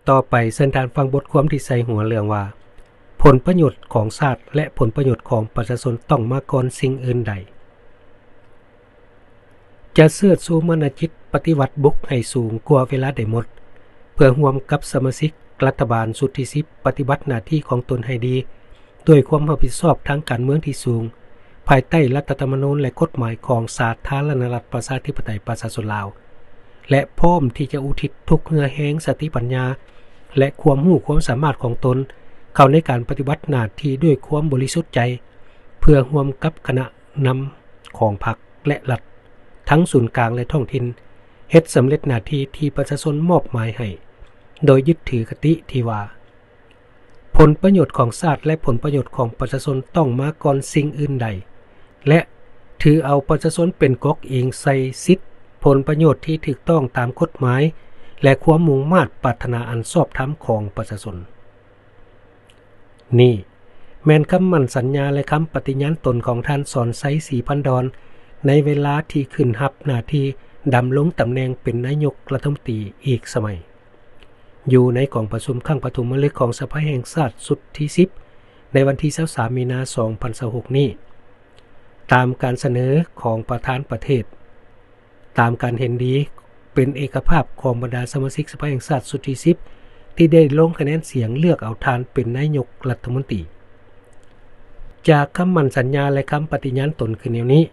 ຕໍ່ໄປເຊີນທ່ານຟັງບົດຄວາມທີ່ໃສ່ຫົວເລື່ອງວ່າ ຜົນປະໂຫຍດຂອງຊາດ ແລະ ຜົນປະໂຫຍດຂອງປະຊາຊົນຕ້ອງມາກ່ອນສິ່ງອື່ນໃດ. ຈະເຊີດຊູມານະຈິດປະຕິວັດບຸກໃຫ້ສູງກວ່າເວລາໄດ້ໝົດ ເພື່ອຮ່ວມກັບສະມາຊິກລັດຖະບານຊຸດທີສິບ ປະຕິບັດໜ້າທີ່ຂອງຕົນໃຫ້ດີ ດ້ວຍຄວາມຮັບຜິດຊອບທາງການເມືອງທີ່ສູງ ພາຍໃຕ້ລັດຖະທຳມະນູນ ແລະ ກົດໝາຍຂອງສາທາລະນະລັດປະຊາທິປະໄຕປະຊາຊົນລາວ ແລະ ພ້ອມທີ່ຈະອຸທິດທຸກເຫື່ອແຮງສະຕິປັນຍາ ແລະ ຄວາມຮູ້ຄວາມສາມາດຂອງຕົນ ເຂົ້າໃນການປະຕິບັດໜ້າທີ່ດ້ວຍຄວາມບໍລິສຸດໃຈ ເພື່ອຮ່ວມກັບຄະນະນຳຂອງພັກ ແລະ ລັດ ທັງສູນກາງ ແລະ ທ້ອງຖິ່ນ ເຮັດສຳເລັດໜ້າທີ່ທີ່ປະຊາຊົນມອບໝາຍໃຫ້ ໂດຍຍຶດຖືຄະຕິທີ່ວ່າ ຜົນປະໂຫຍດຂອງຊາດ ແລະ ຜົນປະໂຫຍດຂອງປະຊາຊົນຕ້ອງມາກ່ອນສິ່ງອື່ນໃດ ແລະ ຖືເອົາປະຊາຊົນເປັນກົກອີງໃສ່ສິດຜົນປະໂຫຍດທີ່ຖືກຕ້ອງຕາມກົດໝາຍ ແລະ ຄວາມມຸ່ງມາດປາດຖະໜາອັນຊອບທຳຂອງປະຊາຊົນ. ນີ້ແມ່ນຄຳໝັ້ນສັນຍາ ແລະ ຄຳປະຕິຍານຕົນຂອງທ່ານ ສອນໄຊ ສີພັນດອນ ໃນເວລາທີ່ຂຶ້ນຮັບໜ້າທີ່ດຳລົງຕຳແໜ່ງເປັນນາຍົກລັດຖະມົນຕີອີກສະໄໝ ຢູ່ໃນກອງປະຊຸມຄັ້ງປະຖົມມະລຶກຂອງສະພາແຫ່ງຊາດຊຸດທີສິບ ໃນວັນທີຊາວສາມ ມີນາ ສອງພັນຊາວຫົກນີ້ ຕາມການສະເໜີຂອງປະທານປະເທດ ຕາມການເຫັນດີເປັນເອກະພາບຂອງບັນດາສະມາຊິກສະພາແຫ່ງຊາດຊຸດທີສິບ ທີ່ໄດ້ລົງຄະແນນສຽງເລືອກເອົາທ່ານເປັນນາຍົກລັດຖະມົນຕີ. ຈາກຄຳໝັ້ນສັນຍາ ແລະ ຄຳປະຕິຍານຕົນຄືແນວນີ້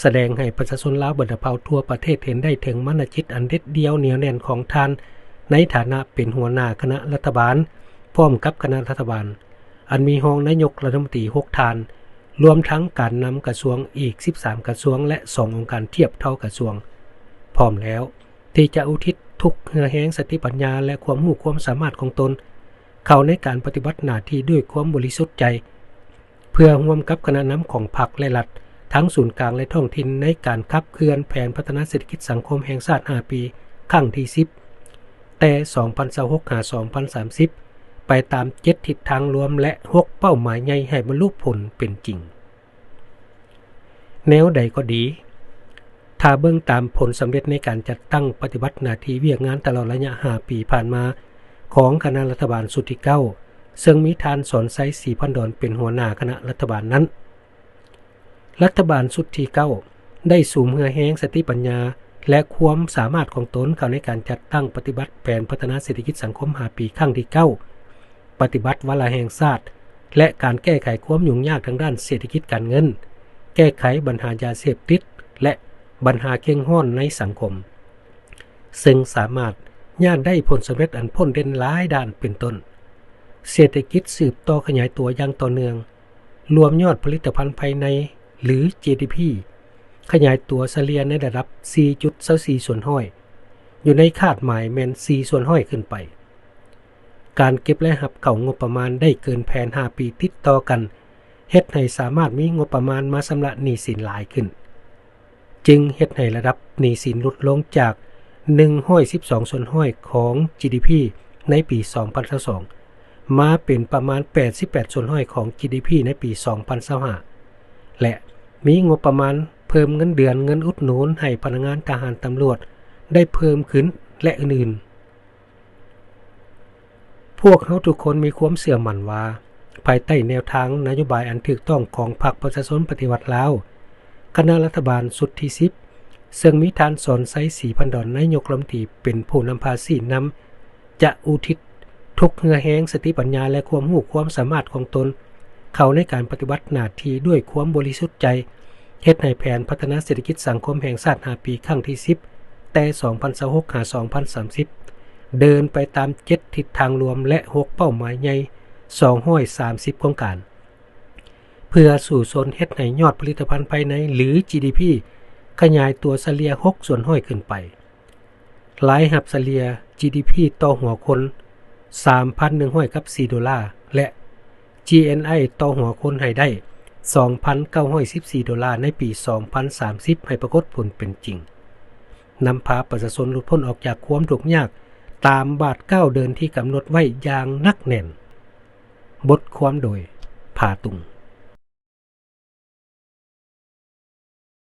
ສະແດງໃຫ້ປະຊາຊົນລາວບັນດາເຜົ່າທົ່ວປະເທດເຫັນໄດ້ເຖິງມານະຈິດອັນເດັດດ່ຽວໜຽວແໜ້ນຂອງທ່ານ ໃນຖານະເປັນຫົວໜ້າຄະນະລັດຖະບານ ພ້ອມກັບຄະນະລັດຖະບານ ອັນມີຮອງນາຍົກລັດຖະມົນຕີຫົກທ່ານ, ລວມທັງການນຳກະຊວງອີກສິບສາມກະຊວງ ແລະ ສອງອົງການທຽບເທົ່າກະຊວງ, ພ້ອມແລ້ວທີ່ຈະອຸທິດທຸກເຫື່ອແຮງສະຕິປັນຍາ ແລະ ຄວາມຮູ້ຄວາມສາມາດຂອງຕົນ ເຂົ້າໃນການປະຕິບັດໜ້າທີ່ດ້ວຍຄວາມບໍລິສຸດໃຈ ເພື່ອຮ່ວມກັບຄະນະນຳຂອງພັກ ແລະ ລັດ ທັງສູນກາງ ແລະ ທ້ອງຖິ່ນ ໃນການຂັບເຄື່ອນແຜນພັດທະນາເສດຖະກິດສັງຄົມແຫ່ງຊາດຫ້າປີ ຄັ້ງທີສິບ ແຕ່ສອງພັນຊາວຫົກ ຫາ ສອງພັນສາມສິບ ໄປຕາມເຈັດທິດທາງລວມ ແລະ ຫົກເປົ້າໝາຍໃຫຍ່ໃຫ້ບັນລຸຜົນເປັນຈິງ. ແນວໃດກໍດີ, ຖ້າເບິ່ງຕາມຜົນສຳເລັດໃນການຈັດຕັ້ງປະຕິບັດໜ້າທີ່ວຽກງານຕະຫຼອດໄລຍະຫ້າປີຜ່ານມາຂອງຄະນະລັດຖະບານຊຸດທີເກົ້າ ເຊິ່ງມີທ່ານ ສອນໄຊ ສີພັນດອນ ເປັນຫົວໜ້າຄະນະລັດຖະບານນັ້ນ, ລັດຖະບານຊຸດທີເກົ້າ ໄດ້ສຸມເຫື່ອແຮງສະຕິປັນຍາ ແລະ ຄວາມສາມາດຂອງຕົນເຂົ້າໃນການຈັດຕັ້ງປະຕິບັດແຜນພັດທະນາເສດຖະກິດສັງຄົມຫ້າປີ ຄັ້ງທີເກົ້າ, ປະຕິບັດວາລະແຫ່ງຊາດ ແລະ ການແກ້ໄຂຄວາມຫຍຸ້ງຍາກທາງດ້ານເສດຖະກິດການເງິນ, ແກ້ໄຂບັນຫາຢາເສບຕິດ ແລະ ບັນຫາເຄັ່ງຮ້ອນໃນສັງຄົມ, ເຊິ່ງສາມາດຍາດໄດ້ຜົນສຳເລັດອັນໂດດເດັ່ນຫຼາຍດ້ານ ເປັນຕົ້ນ ເສດຖະກິດສືບຕໍ່ຂະຫຍາຍຕົວຢ່າງຕໍ່ເນື່ອງ, ລວມຍອດຜະລິດຕະພັນພາຍໃນ ຫຼື ຈີດີພີ ຂະຫຍາຍຕົວສະເລ່ຍໃນລະດັບ ສີ່ຈຸດຊາວສີ່ສ່ວນຮ້ອຍ ຢູ່ໃນຄາດໝາຍແມ່ນ ສີ່ສ່ວນຮ້ອຍ ຂຶ້ນໄປ. ການເກັບລາຍຮັບເຂົ້າງົບປະມານໄດ້ເກີນແຜນຫ້າປີຕິດຕໍ່ກັນ ເຮັດໃຫ້ສາມາດມີງົບປະມານມາຊຳລະໜີ້ສິນຫຼາຍຂຶ້ນ, ຈຶ່ງເຮັດໃຫ້ລະດັບໜີ້ສິນຫຼຸດລົງຈາກ ໜຶ່ງຮ້ອຍສິບສອງສ່ວນຮ້ອຍ ຂອງ ຈີດີພີ ໃນປີສອງພັນຊາວສອງ ມາເປັນປະມານ ແປດສິບແປດສ່ວນຮ້ອຍ ຂອງ ຈີດີພີ ໃນປີສອງພັນຊາວຫ້າ ແລະ ມີງົບປະມານເພີ່ມເງິນເດືອນ, ເງິນອຸດໜູນໃຫ້ພະນັກງານທະຫານ, ຕຳຫຼວດ ໄດ້ເພີ່ມຂຶ້ນ ແລະ ອື່ນໆ. ພວກເຮົາທຸກຄົນມີຄວາມເຊື່ອໝັ້ນວ່າ ພາຍໃຕ້ແນວທາງນະໂຍບາຍອັນຖືກຕ້ອງຂອງພັກປະຊາຊົນປະຕິວັດລາວ, ຄະນະລັດຖະບານຊຸດທີສິບ ເຊິ່ງມີທ່ານ ສອນໄຊ ສີພັນດອນ ນາຍົກລັດຖະມົນຕີ ເປັນຜູ້ນຳພາຊີ້ນຳ, ຈະອຸທິດທຸກເຫື່ອແຮງສະຕິປັນຍາ ແລະ ຄວາມຮູ້ຄວາມສາມາດຂອງຕົນ ເຂົ້າໃນການປະຕິບັດໜ້າທີ່ດ້ວຍຄວາມບໍລິສຸດໃຈ, ເຮັດໃຫ້ແຜນພັດທະນາເສດຖະກິດສັງຄົມແຫ່ງຊາດຫ້າປີ ຄັ້ງທີສິບ ແຕ່ສອງພັນຊາວຫົກ ຫາ ສອງພັນສາມສິບ ເດີນໄປຕາມເຈັດທິດທາງລວມ ແລະ ຫົກເປົ້າໝາຍໃຫຍ່ ສອງຮ້ອຍສາມສິບໂຄງການ, ເພື່ອສູ້ຊົນເຮັດໃຫ້ຍອດຜະລິດຕະພັນພາຍໃນ ຫຼື ຈີດີພີ ຂະຫຍາຍຕົວສະເລ່ຍ ຫົກສ່ວນຮ້ອຍ ຂຶ້ນໄປ. ລາຍຮັບສະເລ່ຍ ຈີດີພີ ຕໍ່ຫົວຄົນ ສາມພັນໜຶ່ງຮ້ອຍສິບສີ່ໂດລາ ແລະ ຈີເອັນໄອ ຕໍ່ຫົວຄົນໃຫ້ໄດ້ ສອງພັນເກົ້າຮ້ອຍສິບສີ່ໂດລາ ໃນປີສອງພັນສາມສິບ ໃຫ້ປາກົດຜົນເປັນຈິງ, ນຳພາປະຊາຊົນຫຼຸດພົ້ນອອກຈາກຄວາມທຸກຍາກຕາມບາດກ້າວເດີນທີ່ກຳນົດໄວ້ຢ່າງໜັກແໜ້ນ. ບົດຄວາມໂດຍ ຜາຕຸງ.